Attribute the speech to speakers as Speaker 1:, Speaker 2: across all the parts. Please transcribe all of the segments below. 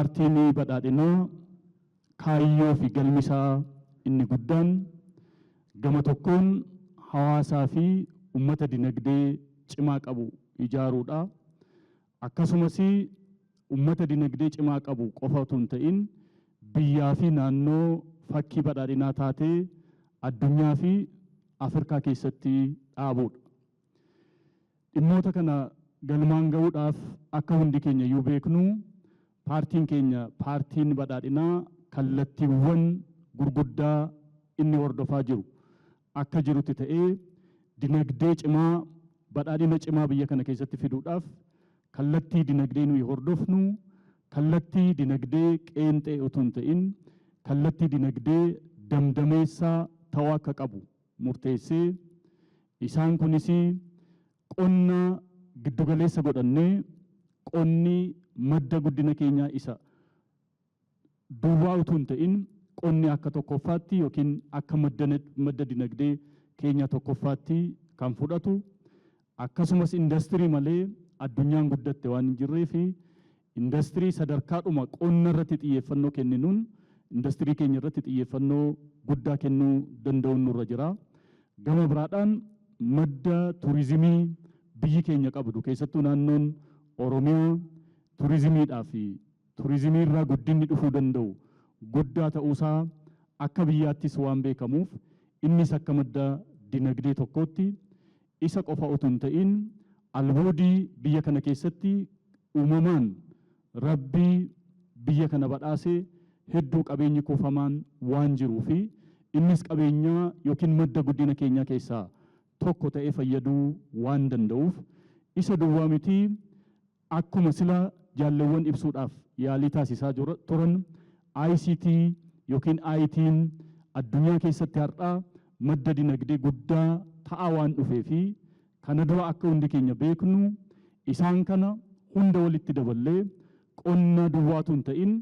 Speaker 1: Paartiin Badhaadhinaa kaayyoo fi galmi isaa inni guddaan gama tokkoon hawaasaa fi ummata dinagdee cimaa qabu ijaaruudha. Akkasumas ummata dinagdee cimaa qabu qofa utuu hin ta'in biyyaa fi naannoo fakkii badhaadhinaa taatee addunyaa fi Afrikaa keessatti dhaabuudha. Dhimmoota kana galmaan ga'uudhaaf akka hundi keenya iyyuu beeknu, paartiin keenya, Paartiin Badhaadhinaa, kallattiiwwan gurguddaa inni hordofaa jiru akka jirutti ta'ee, dinagdee cimaa, badhaadhina cimaa biyya kana keessatti fiduudhaaf kallattii dinagdee nuyi hordofnu kallattii dinagdee qeenxee utuu hin ta'in kallattii dinagdee damdameessaa ta'uu akka qabu murteessee, isaan kunis qonna giddugaleessa godhannee, qonni madda guddina keenyaa isa duwwaa utuu hin ta'in qonni akka tokkoffaatti yookiin akka madda dinagdee keenya tokkoffaatti kan fudhatu, akkasumas indastirii malee addunyaan guddatte waan hin jirree fi indastirii sadarkaadhuma qonna irratti xiyyeeffannoo kenninuun indastirii keenya irratti xiyyeeffannoo guddaa kennuu danda'uun nurra jira. Gama biraadhaan madda turizimii biyyi keenya qabdu, keessattuu naannoon Oromiyaa turizimiidhaa fi turizimii irraa guddinni dhufuu danda'u guddaa ta'uusaa akka biyyaattis waan beekamuuf, innis akka madda dinagdee tokkootti, isa qofa utuu hin ta'in albuudii biyya kana keessatti uumamaan Rabbii biyya kana badhaase hedduu qabeenyi kuufamaan waan jiruu fi innis qabeenyaa yookiin madda guddina keenyaa keessaa tokko ta'ee fayyaduu waan danda'uuf, isa duwwaa miti, akkuma sila jaallewwan ibsuudhaaf yaalii taasisaa turan ICT yookiin IT'n addunyaa keessatti har'a madda dinagdee guddaa ta'aa waan dhufee fi kana dura akka hundi keenya beeknu isaan kana hunda walitti daballee qonna duwwaatu hin ta'in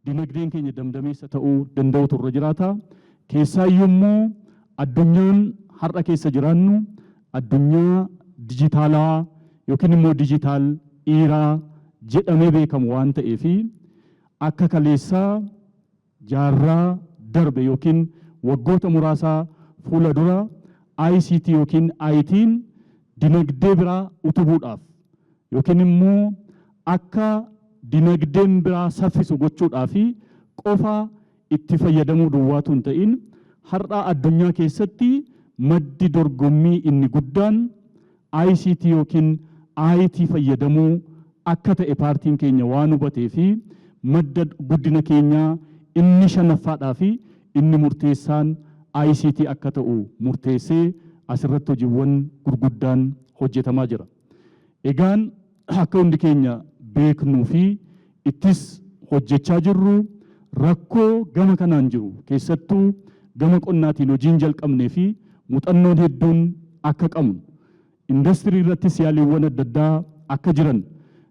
Speaker 1: dinagdeen keenya damdameessa ta'uu danda'utu irra jiraata. Keessaayyuu immoo addunyaan har'a keessa jiraannu addunyaa dijitaalawaa yookiin immoo digital era jedhamee beekamu waan ta'eef, akka kaleessaa jaarraa darbe yookiin waggoota muraasaa fuula dura ICT yookiin IT'n dinagdee biraa utubuudhaaf yookiin immoo akka dinagdeen biraa saffisu gochuudhaaf qofa itti fayyadamuu duwwaatu hin ta'in, har'a addunyaa keessatti maddi dorgommii inni guddaan ICT yookiin IT fayyadamuu akka ta'e paartiin keenya waan hubatee fi madda guddina keenyaa inni shanaffaadhaa fi inni murteessaan ICT akka ta'u murteessee asirratti hojiiwwan gurguddaan hojjetamaa jira. Egaan akka hundi keenya beeknuu fi ittis hojjechaa jirru, rakkoo gama kanaan jiru keessattuu gama qonnaatiin hojiin jalqabnee fi muuxannoon hedduun akka qabnu, indastirii irrattis yaaliiwwan adda addaa akka jiran,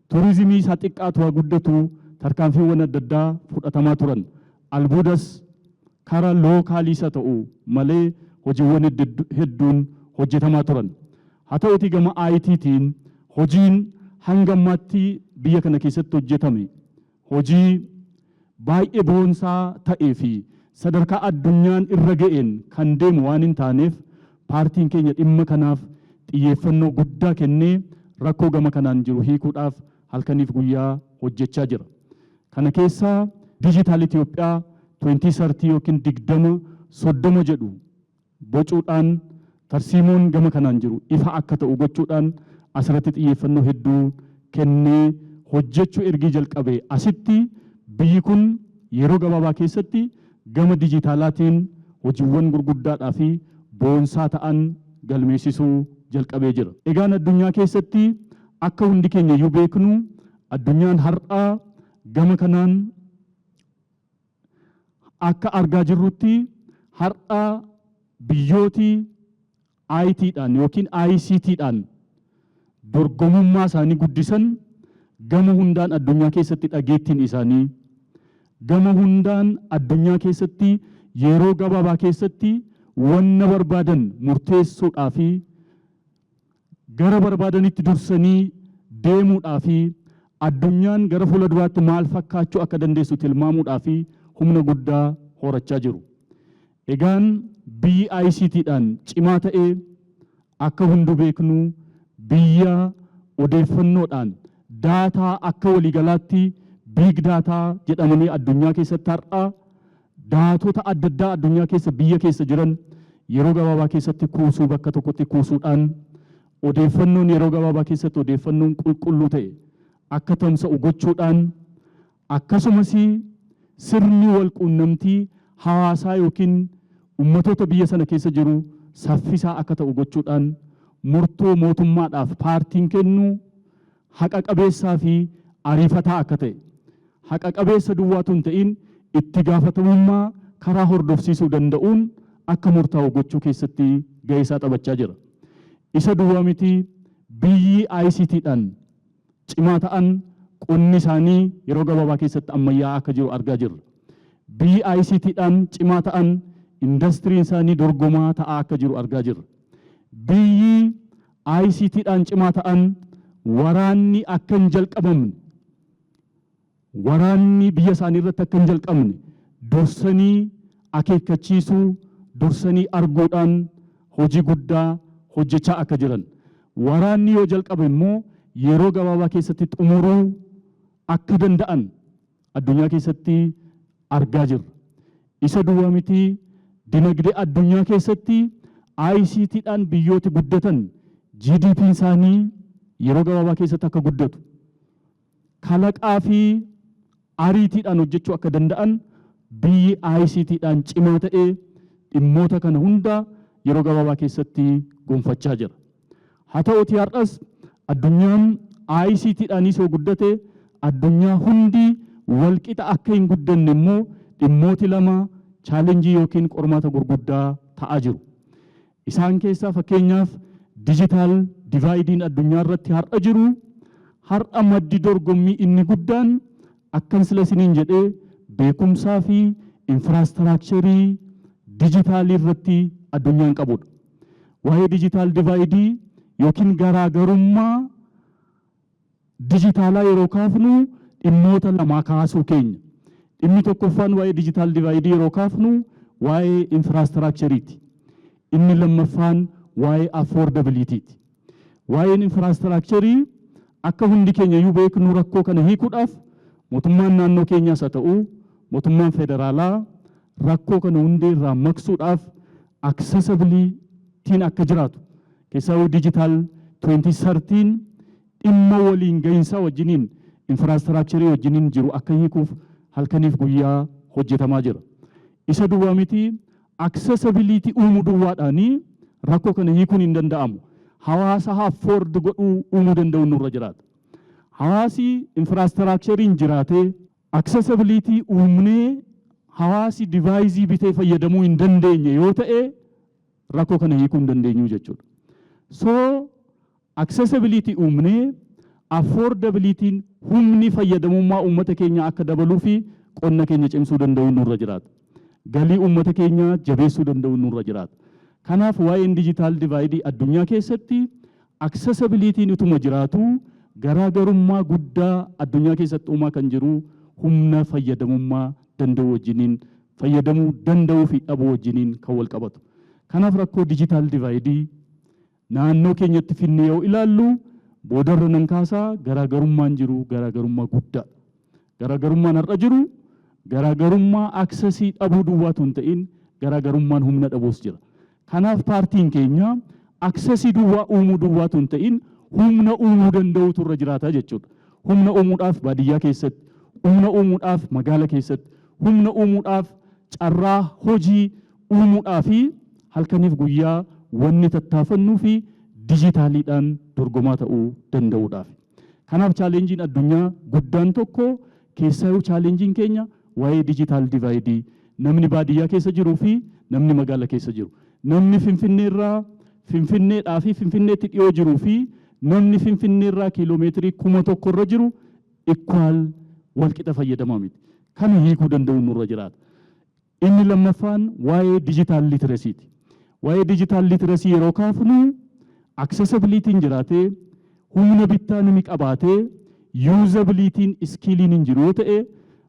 Speaker 1: turizimii isaa xiqqaatu haa guddatu tarkaanfiiwwan adda addaa fudhatamaa turan, albuudas kara lookaalii isa ta'u malee hojiiwwan hedduun hojjetamaa turan. Haa ta'utii gama ITtiin hojiin hanga ammaatti biyya kana keessatti hojjetame hojii baay'ee boonsaa ta'ee fi sadarkaa addunyaan irra ga'een kan deemu waan hin taaneef, paartiin keenya dhimma kanaaf xiyyeeffannoo guddaa kennee rakkoo gama kanaan jiru hiikuudhaaf halkaniif guyyaa hojjechaa jira. Kana keessaa Digital Ethiopia 2030 yookiin 2030 jedhu bocuudhaan tarsiimoon gama kanaan jiru ifa akka ta'u gochuudhaan asirratti xiyyeeffannoo hedduu kennee hojjechuu ergii jalqabee asitti biyyi kun yeroo gabaabaa keessatti gama dijitaalaatiin hojiiwwan gurguddaadhaa fi boonsaa ta'an galmeessisuu jalqabee jira. Egaan addunyaa keessatti akka hundi keenya iyyuu beeknu, addunyaan har'aa gama kanaan akka argaa jirrutti har'a biyyooti ITdhaan yookiin ICTdhaan dorgomummaa isaanii guddisan gama hundaan addunyaa keessatti dhageettiin isaanii, gama hundaan addunyaa keessatti yeroo gabaabaa keessatti wanna barbaadan murteessuudhaa fi gara barbaadanitti dursanii deemuudhaa fi Addunyaan gara fuula duraatti maal fakkaachuu akka dandeessu tilmaamuudhaa fi humna guddaa horachaa jiru. Egaan biyyi ICTdhaan cimaa ta'ee, akka hunduu beeknu, biyya odeeffannoodhaan data akka waliigalaatti big data jedhamanii addunyaa keessatti har'a daatota adda addaa addunyaa keessa, biyya keessa jiran yeroo gabaabaa keessatti kuusuu, bakka tokkotti kuusuudhaan odeeffannoon yeroo gabaabaa keessatti odeeffannoon qulqulluu ta'e akka tamsa'u gochuudhaan, akkasumas sirni wal quunnamtii hawaasaa yookiin ummatoota biyya sana keessa jiru saffisaa akka ta'u gochuudhaan, murtoo mootummaadhaaf paartiin kennu haqa qabeessaa fi ariifataa akka ta'e, haqa qabeessa duwwaatu hin ta'in, itti gaafatamummaa karaa hordofsiisuu danda'uun akka murtaa'u gochuu keessatti gahee isaa taphachaa jira. Isa duwwaa miti, biyyi ICTdhaan cimaa ta'an qonni isaanii yeroo gabaabaa keessatti ammayyaa'aa akka jiru argaa jirra. Biyyi ICTdhaan cimaa ta'an indastiriin isaanii dorgomaa ta'aa akka jiru argaa jirra. Biyyi ICTdhaan cimaa ta'an waraanni akka hin jalqabamne, waraanni biyya isaanii irratti akka hin jalqabne dursanii akeekkachiisuu, dursanii arguudhaan hojii guddaa hojjechaa akka jiran. Waraanni yoo jalqabe immoo yeroo gabaabaa keessatti xumuruu akka danda'an addunyaa keessatti argaa jirra. Isa duwwaa miti, dinagdee addunyaa keessatti ICTdhaan biyyooti guddatan GDP isaanii yeroo gabaabaa keessatti akka guddatu, kalaqaa fi ariitiidhaan hojjechuu akka danda'an, biyyi ICTdhaan cimaa ta'ee dhimmoota kana hunda yeroo gabaabaa keessatti gonfachaa jira. Haa ta'uutii har'as addunyaan ICTdhaanis yoo guddate, addunyaa hundi walqixa akka hin guddanne immoo dhimmooti lama challenge yookiin qormaata gurguddaa ta'aa jiru. Isaan keessaa fakkeenyaaf digital divideiin addunyaa irratti har'a jiru, har'a maddi dorgommii inni guddaan akkan sila isiniin jedhee beekumsaa fi infrastructure dijitaalii irratti addunyaan qabudha. Waa'ee digital divide yookiin garaagarummaa dijitaalaa yeroo kaafnu dhimmoota lamaa kaasuu keenya. Dhimmi tokkoffaan waa'ee digital divide yeroo kaafnu waa'ee infrastructureiiti. Inni lammaffaan waa'ee affordabilityti. Waa'een infrastructure, akka hundi keenya iyyuu beeknu, rakkoo kana hiikuudhaaf mootummaan naannoo keenyaas haa ta'u mootummaan federaalaa rakkoo kana hundee irraa maqsuudhaaf accessibilityn akka jiraatu, keessaa digital 2013 dhimma waliin gahinsaa wajjiniin, infrastructure wajjiniin jiru akka hiikuuf halkaniif guyyaa hojjetamaa jira. Isa duwwaa miti, accessibility uumuu duwwaadhaanii rakkoo kana hiikuun hin danda'amu. Hawaasa afford godhuu uumuu danda'u nurra jiraata. Hawaasi infrastructureiin jiraatee, accessibility uumnee, hawaasi device bitee fayyadamuu hin dandeenye yoo ta'e rakkoo kana hiikuu hin dandeenyu jechuudha. So accessibility uumnee affordabilityn humni fayyadamummaa uummata keenya akka dabaluu fi qonna keenya cimsuu danda'u nurra jiraata. Galii uummata keenya jabeessuu danda'u nurra jiraata. Kanaaf waa'een digital divide addunyaa keessatti accessibilityn utuma jiraatu garaagarummaa guddaa addunyaa keessatti uumaa kan jiru humna fayyadamummaa danda'u wajjiniin, fayyadamuu danda'uu fi dhabuu wajjiniin kan wal qabatu. Kanaaf rakkoo digital divide naannoo keenyatti finnee yoo ilaallu, boodarra nan kaasaa, garaagarummaan jiru garaagarummaa guddaa. Garaagarummaan har'a jiru garaagarummaa access dhabuu duwwaatu hin ta'in, garaagarummaan humna dhabuus jira. Kanaaf paartiin keenya access duwwaa uumuu duwwaatu hin ta'in, humna uumuu danda'utu irra jiraata jechuudha. Humna uumuudhaaf baadiyyaa keessatti, humna uumuudhaaf magaala keessatti, humna uumuudhaaf, carraa hojii uumuudhaa fi halkaniif guyyaa wanni tattaafannuu fi dijitaaliidhaan dorgomaa ta'uu danda'uudhaaf. Kanaaf challengeiin addunyaa guddaan tokko, keessaayyuu challengeiin keenya, waa'ee digital divide, namni baadiyyaa keessa jiruu fi namni magaala keessa jiru. Namni Finfinneerraa, Finfinneedhaa fi Finfinneetti dhiyoo jiruu fi namni Finfinneerraa kiiloomeetirii 1000 irra jiru equal, walqixa fayyadamaa miti. Kana hiikuu danda'u nurra jiraata. Inni lammaffaan waa'ee digital literacyti. Waa'ee digital literacy yeroo kaafnu, accessibilityn jiraatee, humna bittaa nami qabaatee Usabilityn skilliin hin jiru yoo ta'e,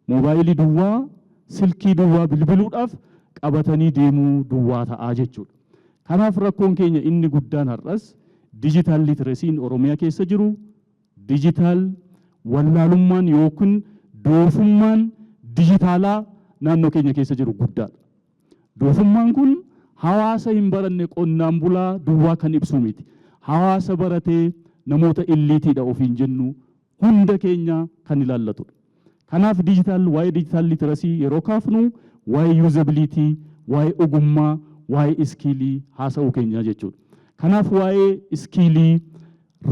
Speaker 1: moobaayilii duwwaa, silkii duwwaa bilbiluudhaaf qabatanii deemuu duwwaa ta'aa jechuudha. Kanaaf rakkoon keenya inni guddaan har'as digital literacyn Oromiyaa keessa jiru, digital wallaalummaan yookiin doofummaan dijitaalaa naannoo keenya keessa jiru guddaadha. Doofummaan kun hawaasa hin baranne, qonnaan bulaa duwwaa kan ibsu miti. Hawaasa baratee, namoota eliteiidha ofiin jennu hunda keenya kan ilaallatudha. Kanaaf digital waa'ee digital literacy yeroo kaafnu, waa'ee usability, waa'ee ogummaa, waa'ee skillii haasa'uu keenya jechuudha. Kanaaf waa'ee skillii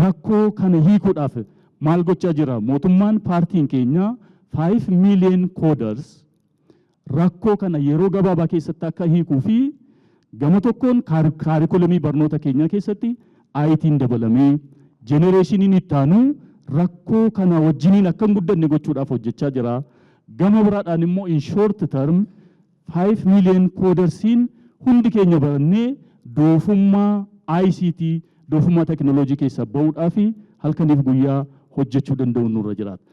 Speaker 1: rakkoo kana hiikuudhaaf maal gochaa jira? Mootummaan, paartiin keenya 5 million coders rakkoo kana yeroo gabaabaa keessatti akka hiikuu fi gama tokkoon curriculumii barnoota keenyaa keessatti IT'n dabalamee generationiin ittaanu rakkoo kana wajjiniin akka hin guddanne gochuudhaaf hojjechaa jira. Gama biraadhaan immoo in short term 5 million codersiin hundi keenya barannee doofummaa ICT, doofummaa teknooloojii keessaa bahuudhaaf halkaniif guyyaa hojjechuu danda'u nurra jiraata.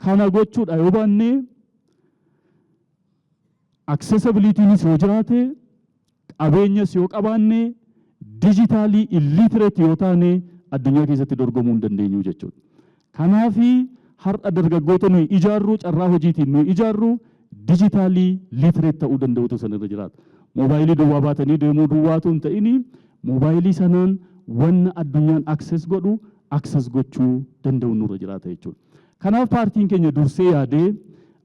Speaker 1: Kana gochuudha yoo baanne, accessibilitynis yoo jiraate, qabeenyas yoo qabaanne, digitally illiterate yoo taane, addunyaa keessatti dorgomuu hin dandeenyu jechuudha. Kanaafi har'a dargaggoota nuyi ijaarru, carraa hojiitiin nuyi ijaarru, digitally literate ta'uu danda'utu sanirra jiraata. Moobaayilii duwwaa baatanii deemuu duwwaatu hin ta'ini, moobaayilii sanaan wanna addunyaan access godhu access gochuu danda'u nurra jiraata jechuudha. Kanaaf paartiin keenya dursee yaadee,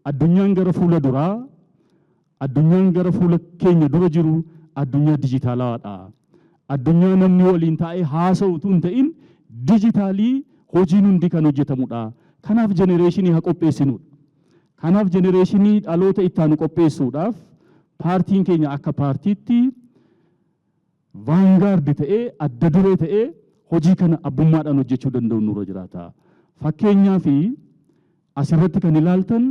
Speaker 1: addunyaan gara fuula duraa, addunyaan gara fuula keenya dura jiru addunyaa dijitaalawaadha. Addunyaa namni waliin taa'ee haasa'utu hin ta'in, dijitaalii hojiin hundi kan hojjetamudha. Kanaaf generationii haa qopheessinudha. Kanaaf generationii dhaloota ittaanu qopheessuudhaaf paartiin keenya akka paartiitti vanguard ta'ee, adda duree ta'ee hojii kana abbummaadhaan hojjechuu danda'u nurra jiraata. Fakkeenyaaf asirratti kan ilaaltan,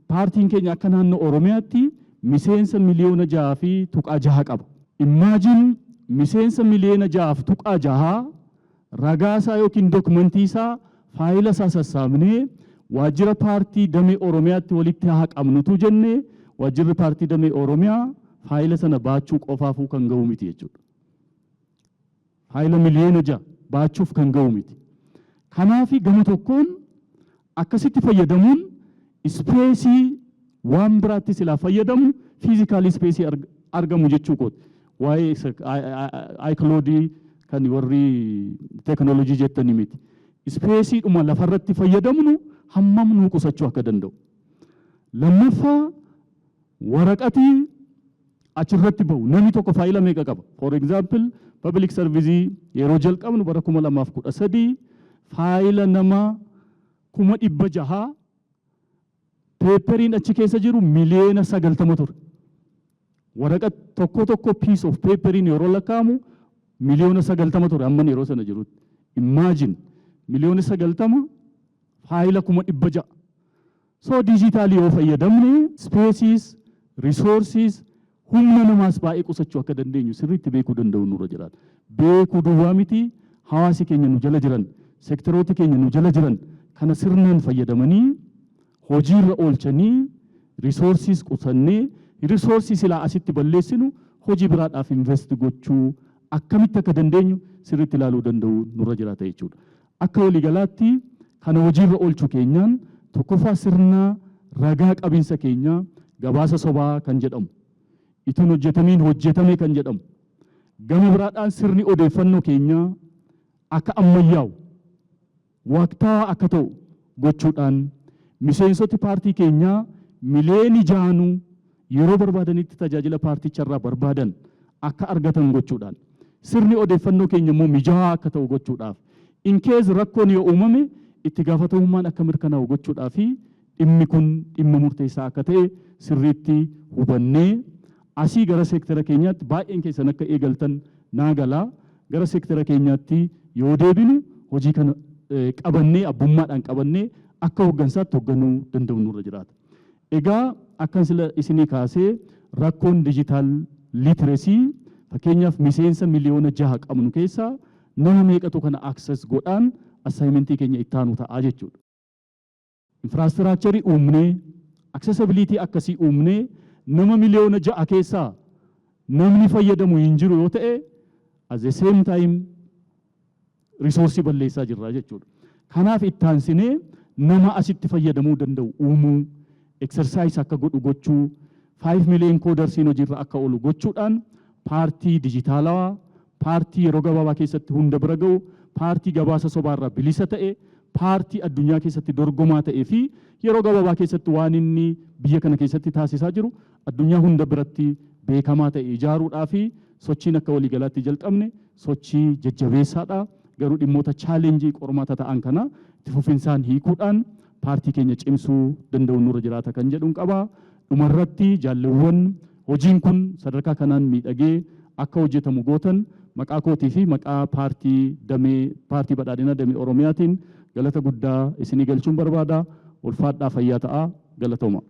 Speaker 1: paartiin keenya akka naannoo Oromiyaatti miseensa 6.6 miliyoona qaba. Imagine, miseensa 6.6 miliyoona ragaasaa yookiin documentii isaa, faayila isaa sassaabnee waajjira paartii damee Oromiyaatti walitti haa qabnutu jennee, waajjirri paartii damee Oromiyaa faayila sana baachuu qofaafuu kan ga'u miti jechuudha. Faayila 6 miliyoona baachuuf kan ga'u miti. Kanaafi gama tokkoon akkasitti fayyadamuun spaceii waan biraatti silaa fayyadamu, physical spaceii argamu jechuu kooti. Waa'ee iCloudii kan warri teekinooloojii jettanii miti. Spaceiidhuma lafarratti fayyadamnu hammam nuu qusachuu akka danda'u. Lammaffaa, waraqatii achirratti bahu, namni tokko faayila meeqa qaba? For example, public service yeroo jalqabnu bara 2013 faayila nama 600,000, paperiin achi keessa jiru 90 miliyoona ture. Waraqaa tokko tokko, piece of paperiin yeroo lakkaa'amu 90 miliyoona ture hamman yeroo sana jirutti. Imagine, 90 miliyoona faayila 600,000. So diijitaalii yoo fayyadamne spaceiis, resourceiis, humna namaas baay'ee qusachuu akka dandeenyu sirriitti beekuu danda'u nurra jiraata. Beekuu duwwaa miti, hawaasi keenya nu jala jiran, seektaroota keenya nu jala jiran kana sirnaan fayyadamanii hojiirra oolchanii, resourceiis qusannee, resourceii silaa asitti balleessinu hojii biraadhaaf invest gochuu akkamitti akka dandeenyu sirriitti ilaaluu danda'u nurra jiraata jechuudha. Akka waliigalaatti kana hojiirra oolchuu keenyaan, tokkoffaa, sirna ragaa qabinsa keenyaa, gabaasa sobaa kan jedhamu, ituun hojjetamiin hojjetame kan jedhamu, gama biraadhaan sirni odeeffannoo keenyaa akka ammayyaa'u, waqtaa akka ta'u gochuudhaan, miseensoti paartii keenyaa 6 miliyoonuu yeroo barbaadanitti tajaajila paarticharraa barbaadan akka argatan gochuudhaan, sirni odeeffannoo keenya immoo mijaa'aa akka ta'u gochuudhaaf, in case rakkoon yoo uumame itti gaafatamummaan akka mirkanaa'u gochuudhaa fi dhimmi kun dhimma murteessaa akka ta'e sirriitti hubannee, asii gara seektara keenyaatti baay'een keessan akka eegaltan naa galaa, gara seektara keenyaatti yoo deebinu hojii kana qabannee, abbummaadhaan qabannee akka hooggansaatti hoogganuu danda'u nurra jiraata. Egaa akkan sila isinii kaasee, rakkoon digital literacy, fakkeenyaaf miseensa 6 miliyoona qabnu keessaa nama meeqatu kana access godhaan Assignmentii keenya ittaanu ta'aa jechuudha. Infrastructurii uumnee, accessibility akkasii uumnee, nama 6 miliyoona keessaa namni fayyadamu hin jiru yoo ta'e, at the same time resourceii balleessaa jirra jechuudha. Kanaaf ittaansinee nama asitti fayyadamuu danda'u uumuu, exercise akka godhu gochuu, 5 million codersiin hojiirra akka oolu gochuudhaan paartii dijitaalawaa, paartii yeroo gabaabaa keessatti hunda bira ga'u, paartii gabaasa sobaarraa bilisa ta'e, paartii addunyaa keessatti dorgomaa ta'ee fi yeroo gabaabaa keessatti waan inni biyya kana keessatti taasisaa jiru addunyaa hunda biratti beekamaa ta'e ijaaruudhaa fi sochiin akka waliigalaatti jalqabne sochii jajjabeessaadha. Garuu dhimmoota challengeii qormaata ta'an kana itti fufinsaan hiikuudhaan paartii keenya cimsuu danda'u nurra jiraata kan jedhuun qaba. Dhumarratti, jaalleewwan hojiin kun sadarkaa kanaan miidhagee akka hojjetamu gootan, maqaa kootii fi maqaa paartii damee Paartii Badhaadhina Damee Oromiyaatiin galata guddaa isinii galchuun barbaada. Ulfaadhaa, fayyaa ta'aa, galatooma.